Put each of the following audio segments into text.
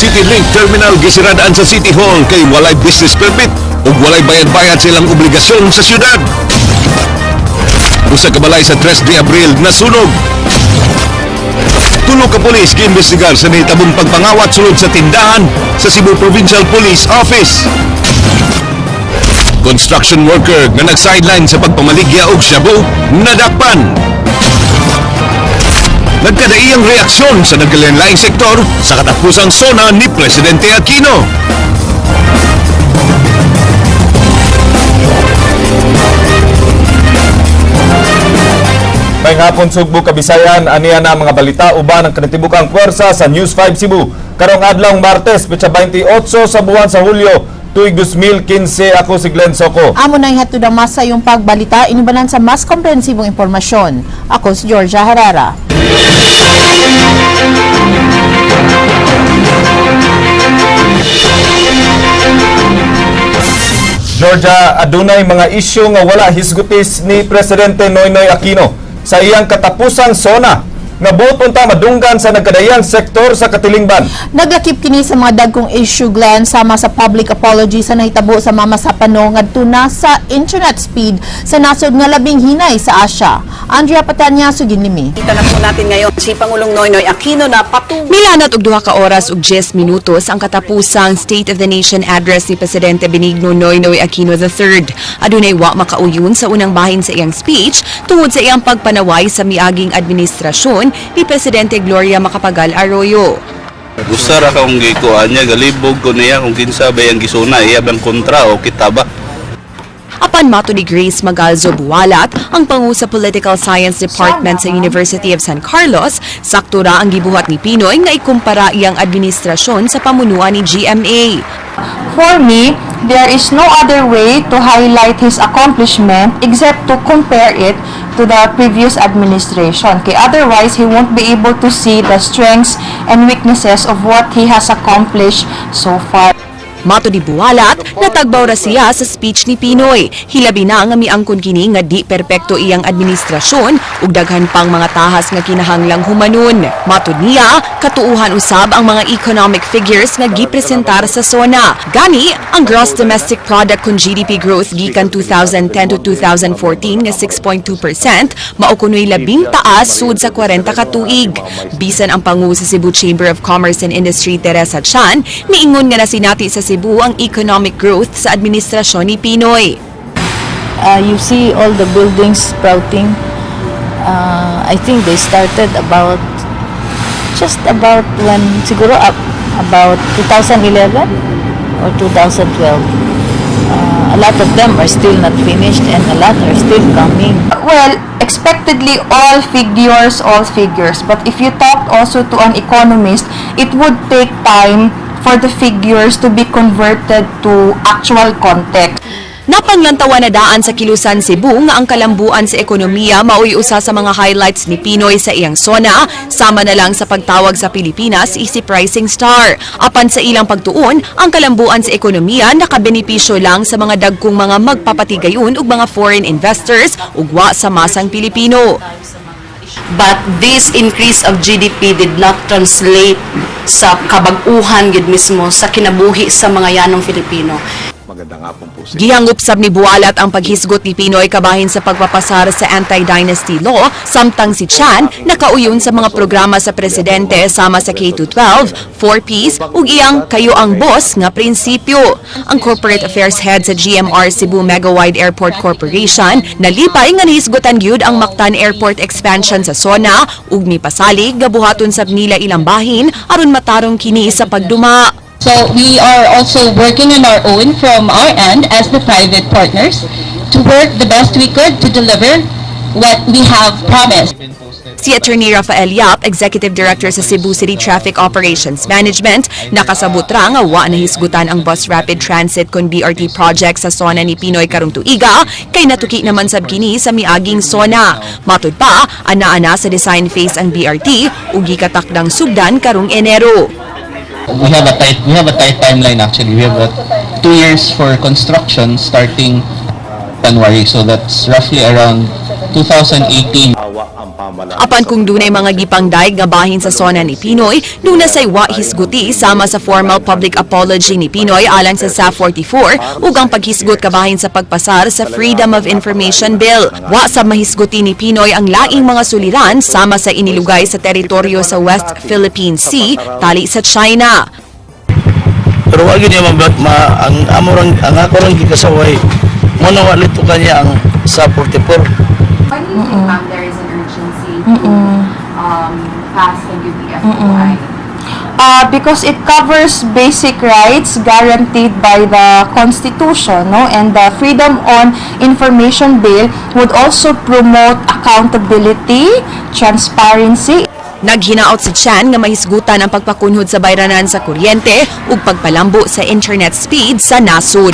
City Link Terminal gisiradaan sa City Hall kay walay business permit ug walay bayad-bayad sa ilang obligasyon sa syudad. Usa ka balay sa 3 de Abril nasunog. Tulo ka pulis giimbestigar sa nahitabong pagpangawat sulod sa tindahan sa Cebu Provincial Police Office. Construction worker nga nag-sideline sa pagpamaligya og shabu nadakpan. Nagkadaiyang reaksyon sa nagkalain-laing sektor sa katapusang SONA ni Presidente Aquino. May hapon, Sugbo, Kabisayan, aniya na ang mga balita uban ang kinatibukang pwersa sa News 5 Cebu. Karong adlaw Martes, petsa 28 sa buwan sa Hulyo, tuig 2015. Ako si Glenn Soco. Amo na ihatod ang masa yung pagbalita inubanan sa mas komprehensibong impormasyon. Ako si Georgia Herrera. Georgia, adunay mga isyu nga wala hisgutis ni Presidente Noynoy Aquino sa iyang katapusang SONA nga buot unta madunggan sa nagkadayang sektor sa katilingban. Naglakip kini sa mga dagkong issue, Glenn, sama sa public apology sa nahitabo sa Mamasapano ngadto na sa internet speed sa nasod nga labing hinay sa Asia. Andrea Patanya, Suginlimi. Kita na po natin ngayon si Pangulong Noynoy Aquino na patungo Milanat og 2 ka oras ug 10 minutos ang katapusang State of the Nation Address ni Presidente Benigno Noynoy Aquino III. Adunay wa makauyon sa unang bahin sa iyang speech tungod sa iyang pagpanaway sa miaging administrasyon ni Presidente Gloria Macapagal Arroyo. Gusto ra kong gikuan niya, galibog ko niya kung kinsa ba yang gisuna, iya bang kontra o kita ba. Apan mato ni Grace Magalzo Buwalat, ang pangu sa Political Science Department sa University of San Carlos, sakto ra ang gibuhat ni Pinoy nga ikumpara iyang administrasyon sa pamunuan ni GMA. For me, there is no other way to highlight his accomplishment except to compare it to the previous administration. Okay, otherwise, he won't be able to see the strengths and weaknesses of what he has accomplished so far. Mato ni Buwalat, natagbaw ra siya sa speech ni Pinoy. Hilabi na nga miangkon kini nga di perpekto iyang administrasyon ug daghan pang mga tahas nga kinahanglang humanon. Matod niya, katuuhan usab ang mga economic figures nga gipresentar sa SONA. Gani, ang gross domestic product kon GDP growth gikan 2010 to 2014 nga 6.2% mao kunoy labing taas sud sa 40 ka tuig. Bisan ang pangu sa Cebu Chamber of Commerce and Industry Teresa Chan, miingon nga nasinati sa Cebu ang economic growth sa administrasyon ni Pinoy. You see all the buildings sprouting. I think they started about just about when siguro up about 2011 or 2012. A lot of them are still not finished and a lot are still coming. Well, expectedly, all figures, all figures. But if you talk also to an economist, it would take time for the figures to be converted to actual context. Napanglantawan na daan sa Kilusan Cebu nga ang kalambuan sa ekonomiya maoy usa sa mga highlights ni Pinoy sa iyang SONA, sama na lang sa pagtawag sa Pilipinas isip rising star. Apan sa ilang pagtuon, ang kalambuan sa ekonomiya nakabenepisyo lang sa mga dagkong mga magpapatigayon ug mga foreign investors ug wa sa masang Pilipino. But this increase of GDP did not translate sa kabag-uhan gid mismo sa kinabuhi sa mga yanong Filipino. Magandang hapon po sa Gihangop sab ni Buwalat ang paghisgot ni Pinoy kabahin sa pagpapasar sa anti-dynasty law, samtang si Chan nakauyon sa mga programa sa presidente sama sa K-12, 4Ps ug iyang "kayo ang boss" nga prinsipyo. Ang Corporate Affairs Head sa GMR Cebu Megawide Airport Corporation nalipay nga nahisgutan gyud ang Mactan Airport expansion sa SONA ug mipasalig nga buhaton sab nila ilang bahin aron matarong kini sa pagduma. So we are also working on our own from our end as the private partners to work the best we could to deliver what we have promised. Si Attorney Rafael Yap, Executive Director sa Cebu City Traffic Operations Management, nakasabot ra nga wa nahisgutan ang Bus Rapid Transit kon BRT project sa SONA ni Pinoy karong tuiga kay natuki naman sab kini sa miaging SONA. Matud pa, ana-ana sa design phase ang BRT ug gikatakdang sugdan karong Enero. We have a tight timeline, actually. We have 2 years for construction starting January, so that's roughly around 2018. Apan kung dunay mga gipangdayeg nga bahin sa SONA ni PNoy, duna say wa hisguti sama sa formal public apology ni PNoy alang sa SAF 44 ug ang paghisgot kabahin sa pagpasar sa Freedom of Information Bill. Wa sa mahisguti ni PNoy ang laing mga suliran sama sa inilugay sa teritoryo sa West Philippine Sea tali sa China. Pero wag yun niya ma, ang amo rang ang ako rang gikasaway mo na wala to kanya ang sa 44. Why do you think, ma'am, there is an urgency to pass the UPFOI? Because it covers basic rights guaranteed by the Constitution, no? And the Freedom on Information Bill would also promote accountability, transparency. Naghinaot si Chan nga mahisgutan ang pagpakunhod sa bayranan sa kuryente ug pagpalambo sa internet speed sa nasod.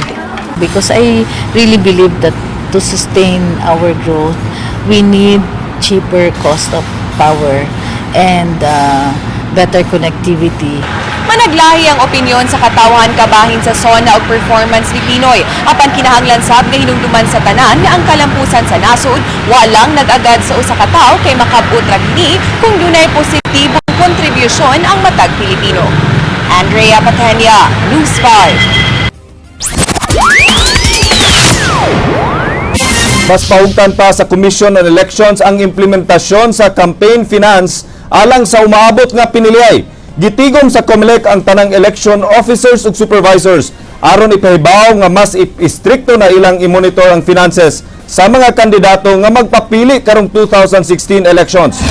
Because I really believe that to sustain our growth, we need cheaper cost of power and better connectivity. Managlahi ang opinyon sa katawhan kabahin sa SONA o performance ni PNoy. Apan kinahanglan sab nga hinumduman sa tanan nga ang kalampusan sa nasod walang nag-agad sa usa ka tawo kay makabot ra kini kung dunay positibong kontribusyon ang matag Pilipino. Andrea Patenia, News 5. Mas paugtan pa sa Commission on Elections ang implementasyon sa campaign finance alang sa umaabot nga piniliay. Gitigom sa COMELEC ang tanang election officers ug supervisors aron ipahibaw nga mas istrikto na ilang i-monitor ang finances sa mga kandidato nga magpapili karong 2016 elections.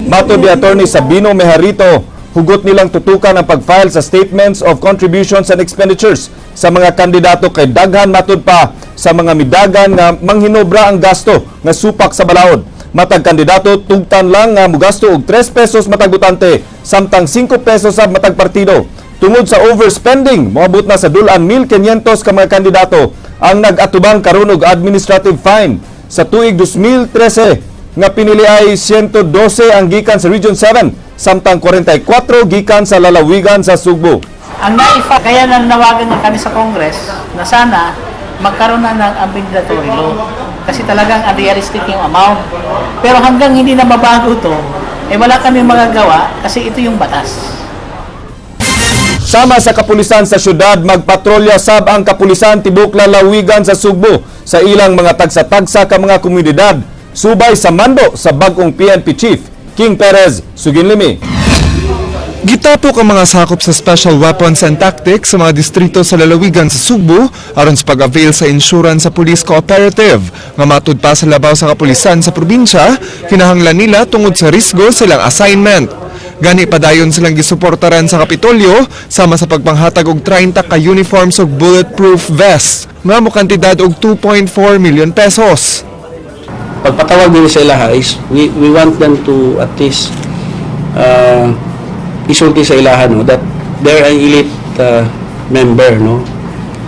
Matod ni Attorney Sabino Mejarito, hugot nilang tutukan ang pag-file sa statements of contributions and expenditures sa mga kandidato kay daghan matud pa sa mga midagan nga manghinobra ang gasto nga supak sa balaod. Matag kandidato tugtan lang nga mugasto og 3 pesos matag botante samtang 5 pesos sa matag partido. Tungod sa overspending, moabot na sa dul-an 1,500 ka mga kandidato ang nag-atubang karon og administrative fine sa tuig 2013 nga pinili ay 112 ang gikan sa Region 7 samtang 44 gikan sa lalawigan sa Sugbo. Ang naifa, kaya nanawagan nga kami sa Congress na sana magkaroon na ng amendatory law. Kasi talagang unrealistic yung amount. Pero hanggang hindi na mabago to, eh wala kami magagawa kasi ito yung batas. Sama sa kapulisan sa syudad, magpatrolya sab ang kapulisan tibok lalawigan sa Sugbo sa ilang mga tagsa-tagsa ka mga komunidad subay sa mando sa bagong PNP Chief King Perez Suginlimi. Gitapok ang mga sakop sa Special Weapons and Tactics sa mga distrito sa lalawigan sa Sugbo aron sa pag-avail sa insurance sa Police Cooperative. Nga matud pa sa labaw sa kapulisan sa probinsya, kinahanglan nila tungod sa risgo silang assignment. Gani padayon silang gisuportaran sa Kapitolyo sama sa pagpanghatag og 30 ka uniforms ug bulletproof vests nga mokantidad og 2.4 million pesos. Pagpatawag nila sa ilaha is we want them to at least isulti sa ilaha, no, that they're an elite member, no?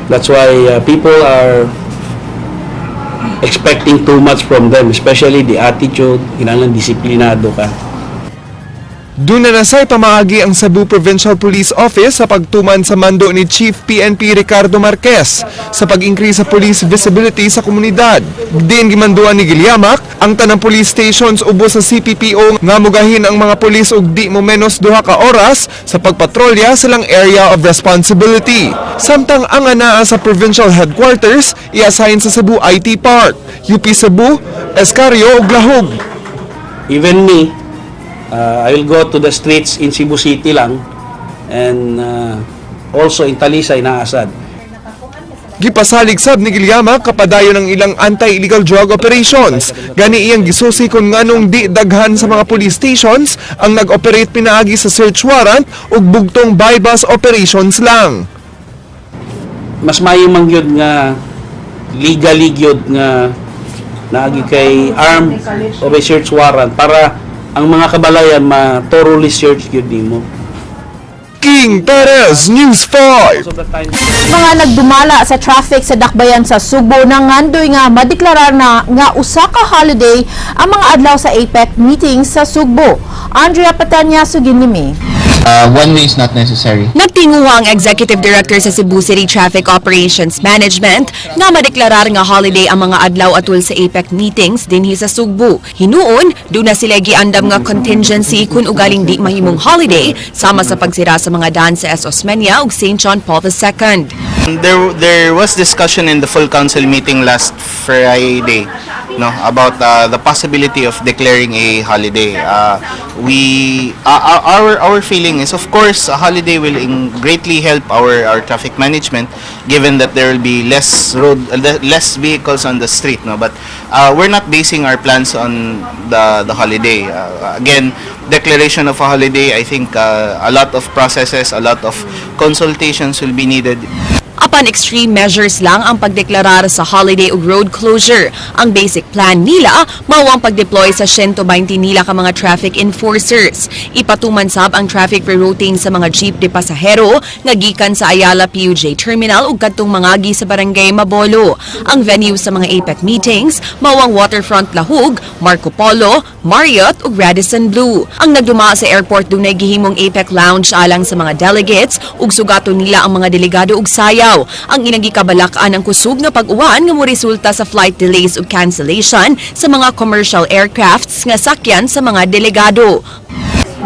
That's why people are expecting too much from them, especially the attitude. Kinahanglan disiplinado ka. Duna na say pamaagi ang Cebu Provincial Police Office sa pagtuman sa mando ni Chief PNP Ricardo Marquez sa pag-increase sa police visibility sa komunidad. Diin gimanduan ni Gilliamac ang tanang police stations ubos sa CPPO nga mugahin ang mga pulis og di mo menos 2 ka oras sa pagpatrolya sa ilang area of responsibility. Samtang ang anaa sa provincial headquarters i-assign sa Cebu IT Park, UP Cebu, Escario ug Lahug. Even me, I will go to the streets in Cebu City lang and also in Talisay naasad. Gipasalig sab ni Gillamac kapadayon ng ilang anti-illegal drug operations. Gani iyang gisusi kung nganong di daghan sa mga police stations ang nag-operate pinaagi sa search warrant ug bugtong buy-bust operations lang. Mas maayo man gyud nga legally gyud nga naagi kay armed o may search warrant para ang mga kabalayan ma thoroughly search gyud nimo. King Perez, News 5. Mga nagdumala sa traffic sa Dakbayan sa Sugbo nangandoy nga madeklarar na nga usa ka holiday ang mga adlaw sa APEC meetings sa Sugbo. Andrea Patanya, Suginlimi. One way is not necessary. Nagtinguha ang Executive Director sa Cebu City Traffic Operations Management nga madeklarar nga holiday ang mga adlaw atul sa APEC meetings dinhi sa Sugbo. Hinuon, duna sila giandam nga contingency kung ugaling di mahimong holiday sama sa pagsira sa mga daan sa S. Osmeña ug St. John Paul II. There was discussion in the full council meeting last Friday, no, about the possibility of declaring a holiday. We our feeling is, of course, a holiday will greatly help our traffic management, given that there will be less vehicles on the street, no. But we're not basing our plans on the holiday. Again, declaration of a holiday, I think a lot of processes, a lot of consultations will be needed. Apan extreme measures lang ang pagdeklarar sa holiday ug road closure. Ang basic plan nila mao ang pagdeploy sa 120 nila ka mga traffic enforcers. Ipatuman sab ang traffic rerouting sa mga jeep de pasahero nga gikan sa Ayala PUJ Terminal ug kadtong mangagi sa Barangay Mabolo. Ang venue sa mga APEC meetings mao ang Waterfront Lahug, Marco Polo, Marriott ug Radisson Blu. Ang nagduma sa airport dunay gihimong APEC lounge alang sa mga delegates ug sugaton nila ang mga delegado og sayaw. Ang ilang gikabalak-an ang kusog nga pag-uwan nga moresulta sa flight delays ug cancellation sa mga commercial aircrafts nga sakyan sa mga delegado.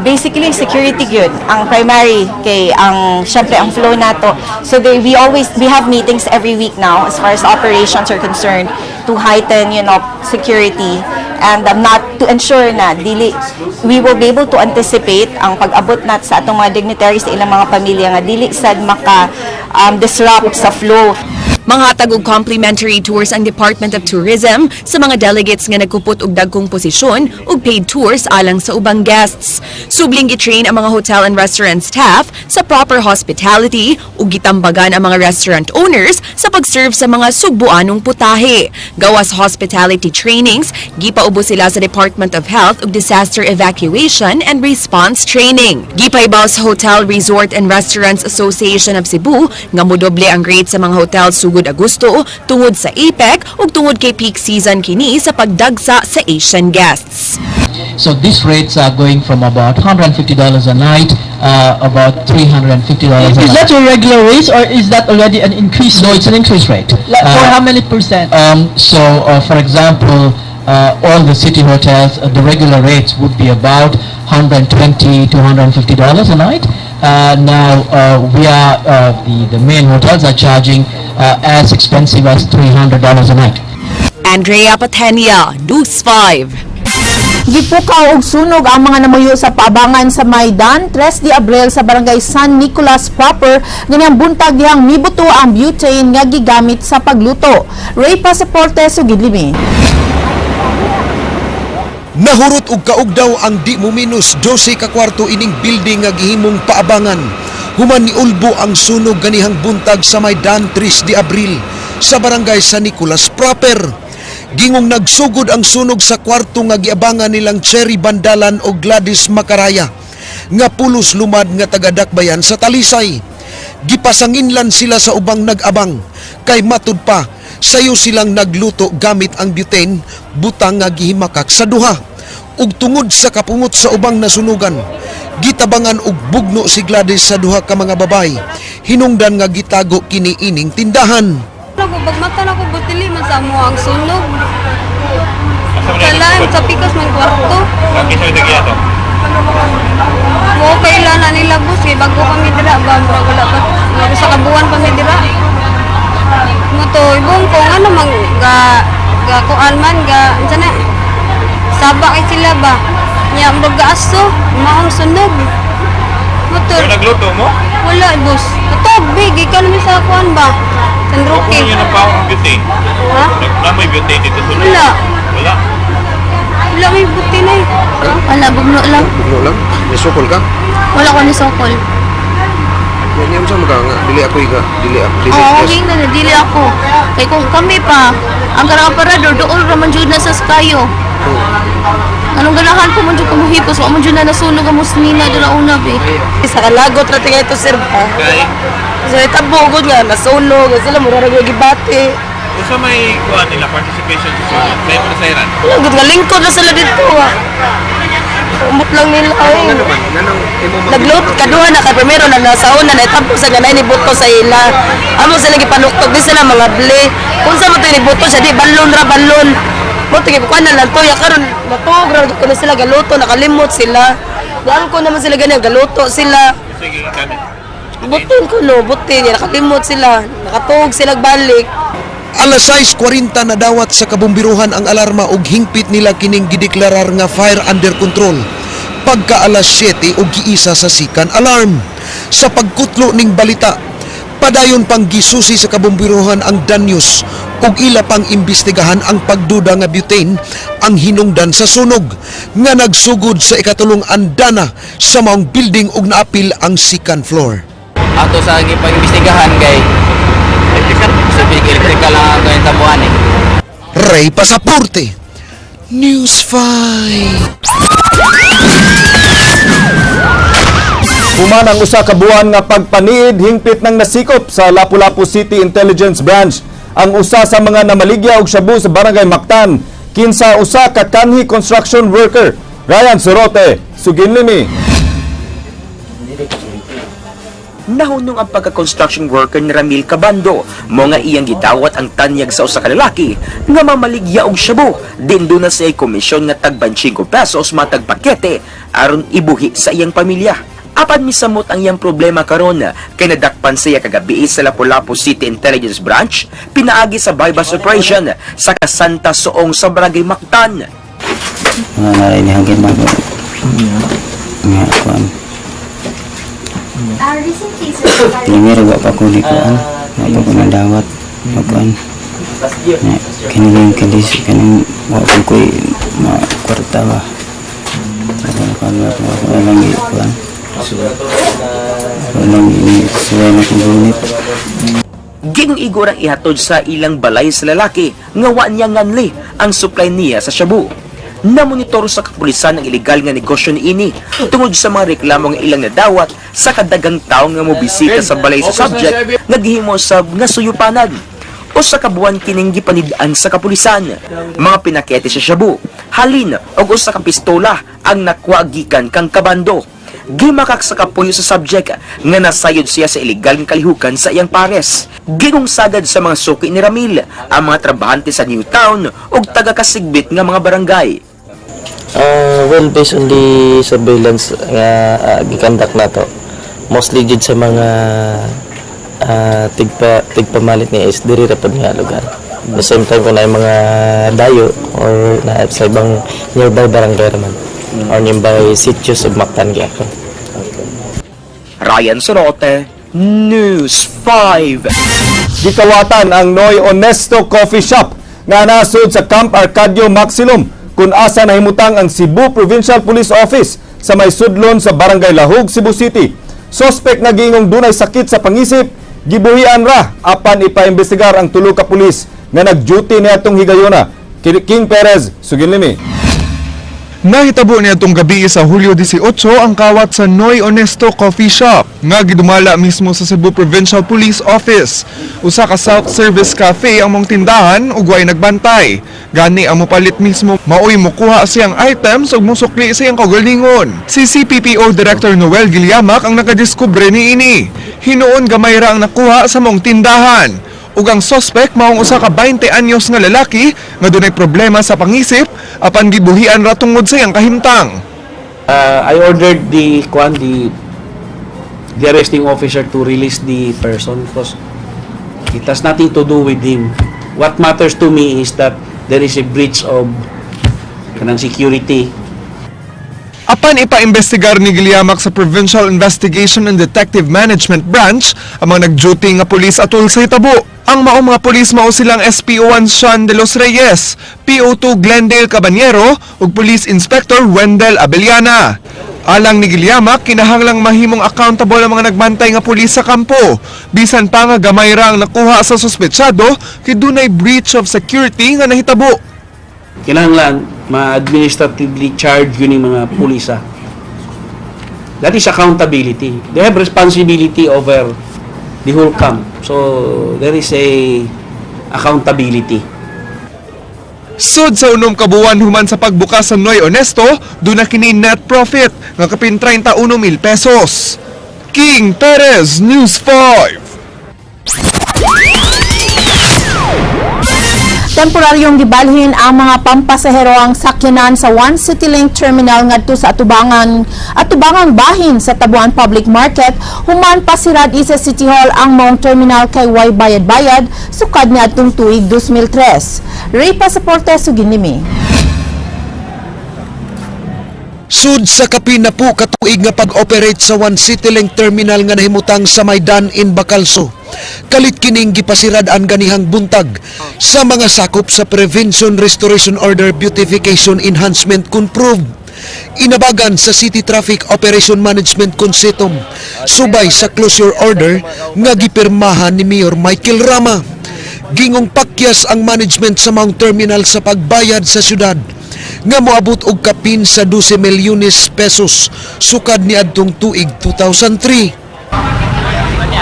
Basically security gyud ang primary kay ang syempre ang flow nato, so they we always we have meetings every week now as far as operations are concerned to heighten security and not to ensure na dili we will be able to anticipate ang pag-abot nat sa atong mga dignitaries sa ilang mga pamilya nga dili sad maka disrupt sa flow. Manghatag og complimentary tours ang Department of Tourism sa mga delegates nga nagkupot og dagkong posisyon ug paid tours alang sa ubang guests. Subling gitrain ang mga hotel and restaurant staff sa proper hospitality ug gitambagan ang mga restaurant owners sa pag-serve sa mga sugbuanong putahe. Gawas hospitality trainings, gipaubos sila sa Department of Health ug Disaster Evacuation and Response Training. Gipahibaw sa Hotel, Resort and Restaurants Association of Cebu nga modoble ang rate sa mga hotel sugod Agosto tungod sa APEC ug tungod kay peak season kini sa pagdagsa sa Asian guests. So these rates are going from about $150 a night, about $350 a Is night. that your regular rate or is that already an increase? No, it's an increase rate. Like, for how many percent? So, for example, all the city hotels, the regular rates would be about $120 to $150 a night. Now, the main hotels are charging as expensive as $300 a night. Andrea Patenia, News 5. Gipukaw og sunog ang mga namuyo sa paabangan sa Maidan 3 de Abril sa Barangay San Nicolas proper ganyang buntag dihang mibuto ang butane nga gigamit sa pagluto. Ray Pasaporte, sugid limi. Nahurot og kaug daw ang di mo minus 12 ka kwarto ining building nga gihimong paabangan. Human niulbo ang sunog ganihang buntag sa Maidan 3 de Abril sa Barangay San Nicolas proper. Gingong nagsugod ang sunog sa kwarto nga giabangan nilang Cherry Bandalan o Gladys Makaraya nga pulos lumad nga taga-Dakbayan sa Talisay. Gipasanginlan sila sa ubang nag-abang kay matud pa sayo silang nagluto gamit ang butane, butang nga gihimakak sa duha. Ug tungod sa kapungot sa ubang nasunugan, gitabangan og bugno si Gladys sa duha ka mga babay hinungdan nga gitago kini ining tindahan. Ako pagmata na ko butili man sa amo ang sunog. Sa lain sa pikas man kwarto. Mo okay lang na nila, boss, kay bago kami dira ba, murag wala pa murag sa kabuan pa mi dira. Mo to ibong ko ano man ga ga kuan man ga unsa na saba kay sila ba. Nya murag gaaso maong sunog. Mo to Nagluto mo? Wala, boss. Tubig gikan mi sa kuan ba. San Roque. Kung yun ang pawang butane. Ha? Na may butane dito sa Wala. Wala. Wala may butane eh. Wala, bugno lang. Bugno lang? May sukol ka? Wala ko ni sokol. Yan sa mga nga dili ako iga dili ako dili. Oo, okay na, dili ako. Kay kung kami pa, ang karang aparador, doon raman jud na sa skayo. Anong ganahan ko man jud kumuhipos, wa man jud na nasunog ang musnina dira una be. Sa kalagot ra tingay to, sir ba. Kay Sa itabogod nga nasunog, sila mura ra gibati. Usa may kuan nila participation sa sunog. Kay mo nasayran. Wala gud nga lingkod na sila dito. Ah. Umot lang nila ay. Naglut kaduha na kay primero na nasa una na tapos sa ganay ni buto sa ila. Amo sila gipanuktok di sila mga ble. Kung sa mo to ni buto siya di balon ra balon. Mo to gibukan na lang to ya karon matuog ra ko na sila galuto, nakalimot sila. Daan ko naman sila ganyan galuto sila. Butin ko no, butin ya nakalimot sila, nakatuog sila balik. Alas 6:40 nadawat sa kabumbiruhan ang alarma og hingpit nila kining gideklarar nga fire under control. Pagka alas 7 og giisa sa sikan alarm. Sa pagkutlo ning balita, padayon pang gisusi sa kabumbiruhan ang danyos ug ila pang imbestigahan ang pagduda nga butane ang hinungdan sa sunog nga nagsugod sa ikatulong andana sa maong building ug naapil ang second floor. Ato sa gipag-imbestigahan kay electrical, sabi electrical lang ang kanyang tabuan eh. Ray Pasaporte, News 5. Human ang usa ka buwan nga pagpaniid hingpit ng nasikop sa Lapu-Lapu City Intelligence Branch ang usa sa mga namaligya og shabu sa Barangay Mactan kinsa usa ka kanhi construction worker. Ryan Sorote, Suginlimi. Nahunong ang pagka-construction worker ni Ramil Cabando mo nga iyang gidawat ang tanyag sa usa ka lalaki nga mamaligya og shabu din na siya komisyon nga tag 25 pesos matag pakete aron ibuhi sa iyang pamilya. Apan misamot ang iyang problema karon kay nadakpan siya kagabi sa Lapu-Lapu City Intelligence Branch pinaagi sa bypass operation sa Kasanta Soong sa Barangay Mactan. Mga narinihagin na ko. Nga, kuan. Primero, wa pa ko ni kuan. Wa pa ko nadawat. Wa kuan. Nga, kiniling kalis, kaning wa ko ko'y makwarta ba. Wa ko kuan, wa ko kuan lang kuan. Wa lang suway na kong gunit. Ging igorang ihatod sa ilang balay sa lalaki nga wa niya nganli ang supply niya sa shabu. Namonitor sa kapulisan ang ilegal nga negosyo niini tungod sa mga reklamo nga ilang nadawat sa kadagang tawo nga mobisita sa balay sa subject nga gihimo sab nga suyupanan. Usa ka buwan kining gipanid-an sa kapulisan. Mga pinakete sa shabu, halin og usa ka pistola ang nakuha gikan kang Kabando. Gimakak sa kapuyo sa subject nga nasayod siya sa ilegal nga kalihukan sa iyang pares. Gingong sagad sa mga suki ni Ramil, ang mga trabahante sa New Town ug taga Kasigbit nga mga barangay. Well, based on the surveillance nga gikandak nato, mostly jud sa mga tigpamalit ni is diri ra pod nga lugar. The same time kung naay mga dayo or na sa ibang nearby barangay raman or nearby sitios ug Mactan gyapon. Ryan Sorote, News 5. Gikawatan ang Noy Honesto Coffee Shop nga nasud sa Camp Arcadio Maximum kung asa nahimutang ang Cebu Provincial Police Office sa may sudlon sa Barangay Lahug, Cebu City. Sospek nga giingong dunay sakit sa pangisip, gibuhian ra apan ipaimbestigar ang tulo ka pulis nga nag-duty niadtong higayona. King Perez, Suginlimi. Nahitabo niadtong gabi sa Hulyo 18 ang kawat sa Noy Honesto Coffee Shop nga gidumala mismo sa Cebu Provincial Police Office. Usa ka self-service cafe ang mong tindahan ug way nagbantay. Gani ang mopalit mismo maoy mokuha siyang items ug mosukli sa iyang kaugalingon. Si CPPO Director Noel Gilliamac ang nakadiskubre niini. Hinuon gamay ra ang nakuha sa mong tindahan ug ang suspect maong usa ka 20 anyos nga lalaki nga dunay problema sa pangisip apan gibuhian ra tungod sa iyang kahimtang. I ordered the kwan the arresting officer to release the person because it has nothing to do with him. What matters to me is that there is a breach of kanang security. Apan ipaimbestigar ni Giliamak sa Provincial Investigation and Detective Management Branch ang mga nag-duty nga pulis atol sa hitabo. Ang maong mga pulis mao silang SPO1 Sean de los Reyes, PO2 Glendale Caballero ug Police Inspector Wendell Abellana. Alang ni Giliamak, kinahanglang mahimong accountable ang mga nagbantay nga pulis sa kampo. Bisan pa nga gamay ra ang nakuha sa suspetsado kay dunay breach of security nga nahitabo. Kinahanglan ma-administratively charge yun yung mga pulisa. That is accountability. They have responsibility over the whole camp. So there is a accountability. Sud sa 6 ka buwan human sa pagbukas sa Noy Honesto, duna kini net profit nga kapin 31 mil pesos. King Perez, News 5. Temporaryong gibalhin ang mga pampasahero ang sakyanan sa One CityLink Terminal ngadto sa atubangang bahin sa Tabuan Public Market human pasirad isa City Hall ang maong terminal kay way bayad-bayad sukad niadtong tuig 2003. Ray Pasaporte, suginimi. Sud sa kapin 10 ka tuig nga pag-operate sa One CityLink Terminal nga nahimutang sa Maidan in Bacalso. Kalit kining gipasirad-an ganihang buntag sa mga sakop sa Prevention Restoration Order Beautification Enhancement kun PROBE. Inabagan sa City Traffic Operation Management Konsetom subay sa closure order nga gipirmahan ni Mayor Michael Rama. Gingong pakyas ang management sa maong terminal sa pagbayad sa syudad nga moabot og kapin sa 12 milyones pesos sukad niadtong tuig 2003.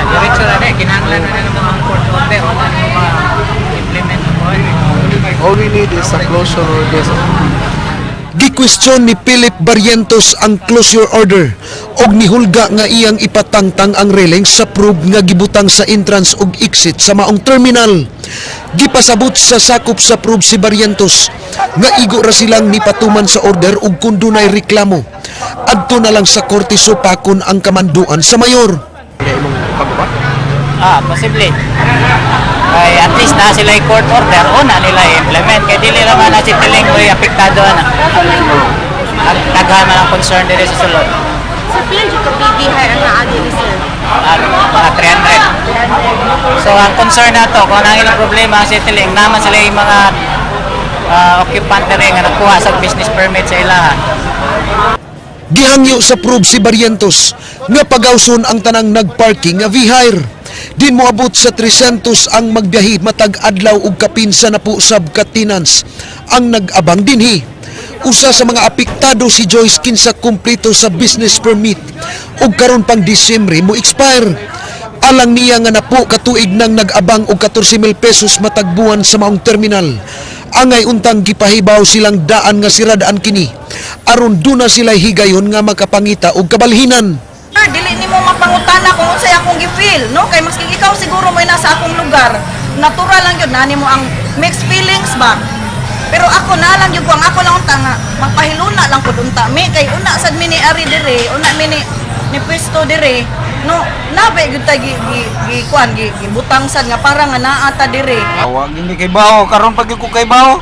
Diretso na rin, kinahanglan na rin ang court order, wala na ma-implement. All we need is a closure order. Gikwestiyon ni Philip Barrientos ang closure order og nihulga nga iyang ipatangtang ang railing sa probe nga gibutang sa entrance ug exit sa maong terminal. Gipasabot sa sakop sa probe si Barrientos nga igo ra silang nipatuman sa order ug kun dunay reklamo, adto na lang sa korte supakon ang kamanduan sa mayor. Ah, posible. Kay at least na sila yung court order, una nila i-implement. Kay dili naman na si Tiling ko apektado na. Ang daghan man ang concern diri sa sulod. Sir, pila jud ka PV hire ang naagi ni sir? Ah, mga 300. So ang concern na to, kung ang ilang problema ang CityLink, naman sila yung mga occupant diri nga nagkuha sa business permit sa ilaha. Gihangyo sa probe si Barrientos nga pagawson ang tanang nagparking nga V-hire. Din moabot sa 300 ang magbiyahe matag adlaw ug kapin sa 10 sab ka tenants ang nag-abang dinhi. Usa sa mga apektado si Joyce kinsa kumpleto sa business permit ug karon pang Disyembre mo expire. Alang niya nga 10 ka tuig nang nag-abang og 14 mil pesos matag buwan sa maong terminal. Angay untang gipahibaw silang daan nga siradaan kini aron duna sila higayon nga makapangita og kabalhinan. Sir, dili nimo mapangutana kung unsay akong gi-feel, no? Kay maski ikaw siguro may nasa akong lugar, natural lang yun, nani mo ang mixed feelings ba? Pero ako na lang yun ko, ang ako lang unta nga, magpahiluna lang ko unta mi, kay una sad mi ni ari dire, una mi ni pwesto dire, no, nabe gyud ta gi gi, gi kuan gi, gibutang sad nga para nga naa ta dire. Awag hindi kay bawo karon pag ko kay bawo.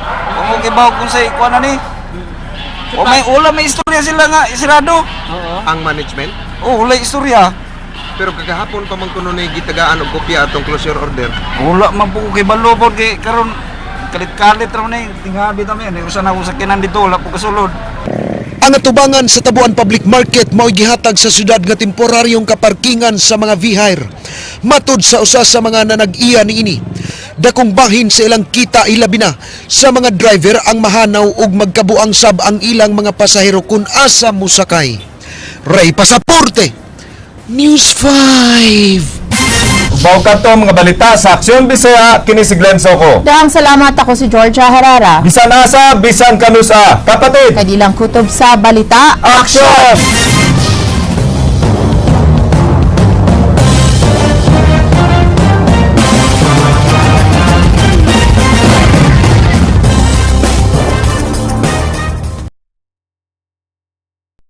Kung kay bawo kung sa ikuan na ni. O may wala may istorya sila nga isirado. Ang management? Oh, wala istorya. Pero kagahapon pa man kuno ni gitagaan og kopya atong closure order. Wala man po ko kay balo pod kay karon kalit-kalit ra man ni tinghabi ta mi. Usa na ko sakyanan dito wala po kasulod. Ang atubangan sa Tabuan Public Market mao'y gihatag sa syudad nga temporaryong kaparkingan sa mga V-hire. Matud sa usa sa mga nanag-iya niini, dakong bahin sa ilang kita ilabi na sa mga driver ang mahanaw ug magkabuang sab ang ilang mga pasahero kung asa mosakay. Ray Pasaporte, News 5. Baw kadto mga balita sa Aksyon Bisaya kini si Glenn Soco. Dahang salamat, ako si Georgia Herrera. Bisan asa, bisan kanusa. Kapatid, Kadilang kutob sa balita. Aksyon!